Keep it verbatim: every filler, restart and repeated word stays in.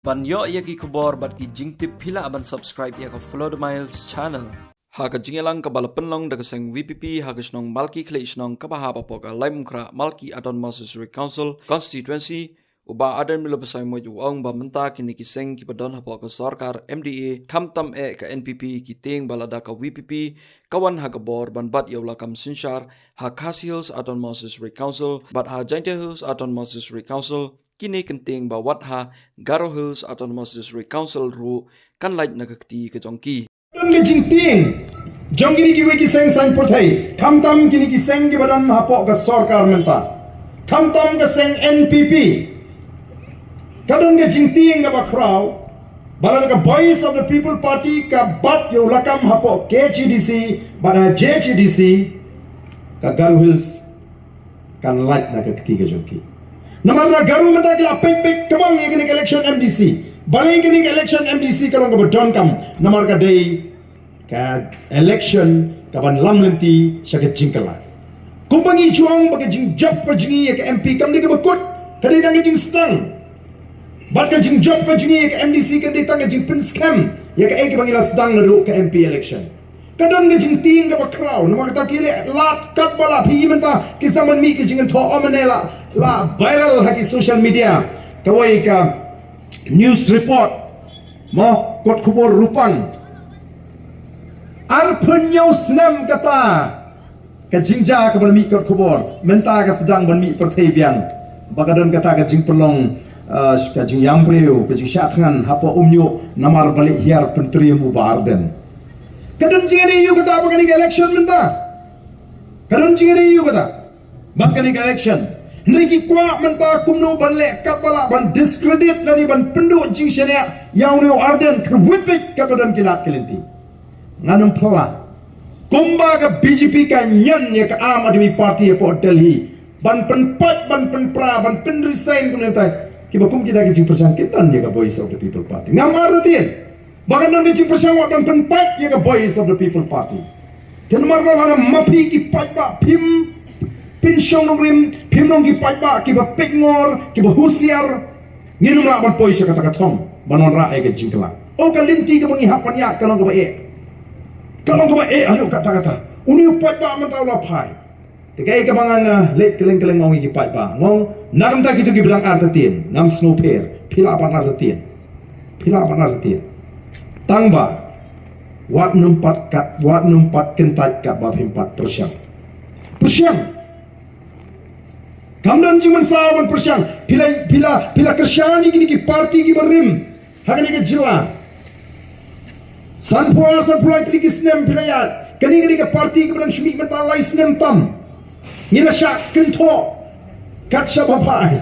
Ban ïoh ïa ki khubor bad ki jingtip phi lah ban subscribe ïa ka Follow the Miles channel. Ha ka jingïalang kaba la pynlong da ka seng V P P ha ka shnong Malki Khlieh Shnong kaba hap hapoh ka Laitumkhrah Malki Autonomous District Council constituency, u Bah Ardent Miller Basaiawmoit u ong ba mynta kine ki seng kiba don hapoh ka sorkar M D A khamtam eh ka N P P ki tieng ba lada ka V P P ka wan ha ka bor ban bat ïa u lakam synshar ha Khasi Hills Autonomous District Council bad ha Jaintia Hills Autonomous District Council, kine ki tieng ba wat ha Garo Hills Autonomous District Council ruh kan lait na ka kti ka jong ki. Don ka jingtieng jong kine kiwei ki seng saiñ pyrthei, khamtam kine ki seng kiba don hapoh ka sorkar mynta, khamtam ka seng N P P. Ka don ka jingtieng kaba khraw ba lada ka Voice of the People Party ka bat ïa u lakam hapoh K H A D C bad ha J H A D C, ka Garo Hills kan lait na ka kti ka jong ki. Namar na Garo mynta ki la peit peit kmang ïa kane ka election M D C. Balei kane ka election M D C ka long kaba donkam? Namar ka dei ka election kaban lam lynti sha ka jingkylla. Kumba ngi ju ong ba ka jingjop ka jong ngi ïa ka M P kam dei kaba kut, ka dei tang ka jingsdang. Bad ka jingjop ka jong ngi ïa ka M D C ka dei tang ka jingpynskhem ïa kaei kaba ngi la sdang naduh ka M P election. Ka don ka jingtieng kaba khraw, namar kata ki leh lad katba lah. Phi i mynta ki sdang ban mih ka jingïathoh, ym ne la, la viral ha ki social media kawei ka news report, mo, kot khubor Rupang. Arphew hynñiew snem kata ka jingjia kaba la mih kot khubor, mynta ka sdang ban mih pyrthei biang ba ka don kata ka jingpynlong, ah, ka jingïam briew, ka jingshah thngan hapoh Umñiuh namar ba leh hiar pyntriem u Bah Ardent. Ka don jingïadei ïa kata ba kane ka election mynta. Ka don jingïadei ïa kata ba kane ka election. Hynrei ki kwah mynta kumno ban leh katba lah ban discredit lane ban pynduh jingshaniah ïa u Ardent, kyrwit beit katba don ki lad ki lynti. Ngan ym phylla. Kumba ka B J P ka ñion ïa ka Aam Aadmi Party hapoh Delhi ban pynpait, ban pynpra, ban pynresign kumne mynta, kiba kum kita ki jingpyrshang kin don ïa ka Voice of the People Party. Ngam artatien ba kan don ka jingpyrshang wat ban pynpait ïa ka Voice of the People Party. Te namar ba lada ma phi ki paidbah phim pynshong nongrim, phim long ki paidbah kiba peit ngor, kiba husiar, ngin ym lah ban poi sha kata ka thong ban wanrah ïa ka jingkylla. O, ka lynti kaba ngi hap ban ïaid ka long kaba eh. Ka long kaba eh haduh katta katta. Une u paidbah mynta u la phai. Te kaei kaba nga, nga leit kylleng kylleng nga ong ïa ki paidbah, nga ong na ka bynta kito kiba dang artatien, ngam sngewpher, phi lah ban artatien. Phi lah ban artatien. Tang ba wat nym pat kat, wat nym pat kyntait katba phim pat pyrshang. Pyrshang. Kam don jingmynsaw ban pyrshang. Phi la, phi la, phi la kyrshan ïa kine ki party kiba rim ha kane ka jylla. Sanphew ar, sanphew lai tylli ki snem phi la ïaid. Kane, kane ka party kaba dang shu mih mynta lai snem tam. Ngi la shah kynthoh kat shaba phai.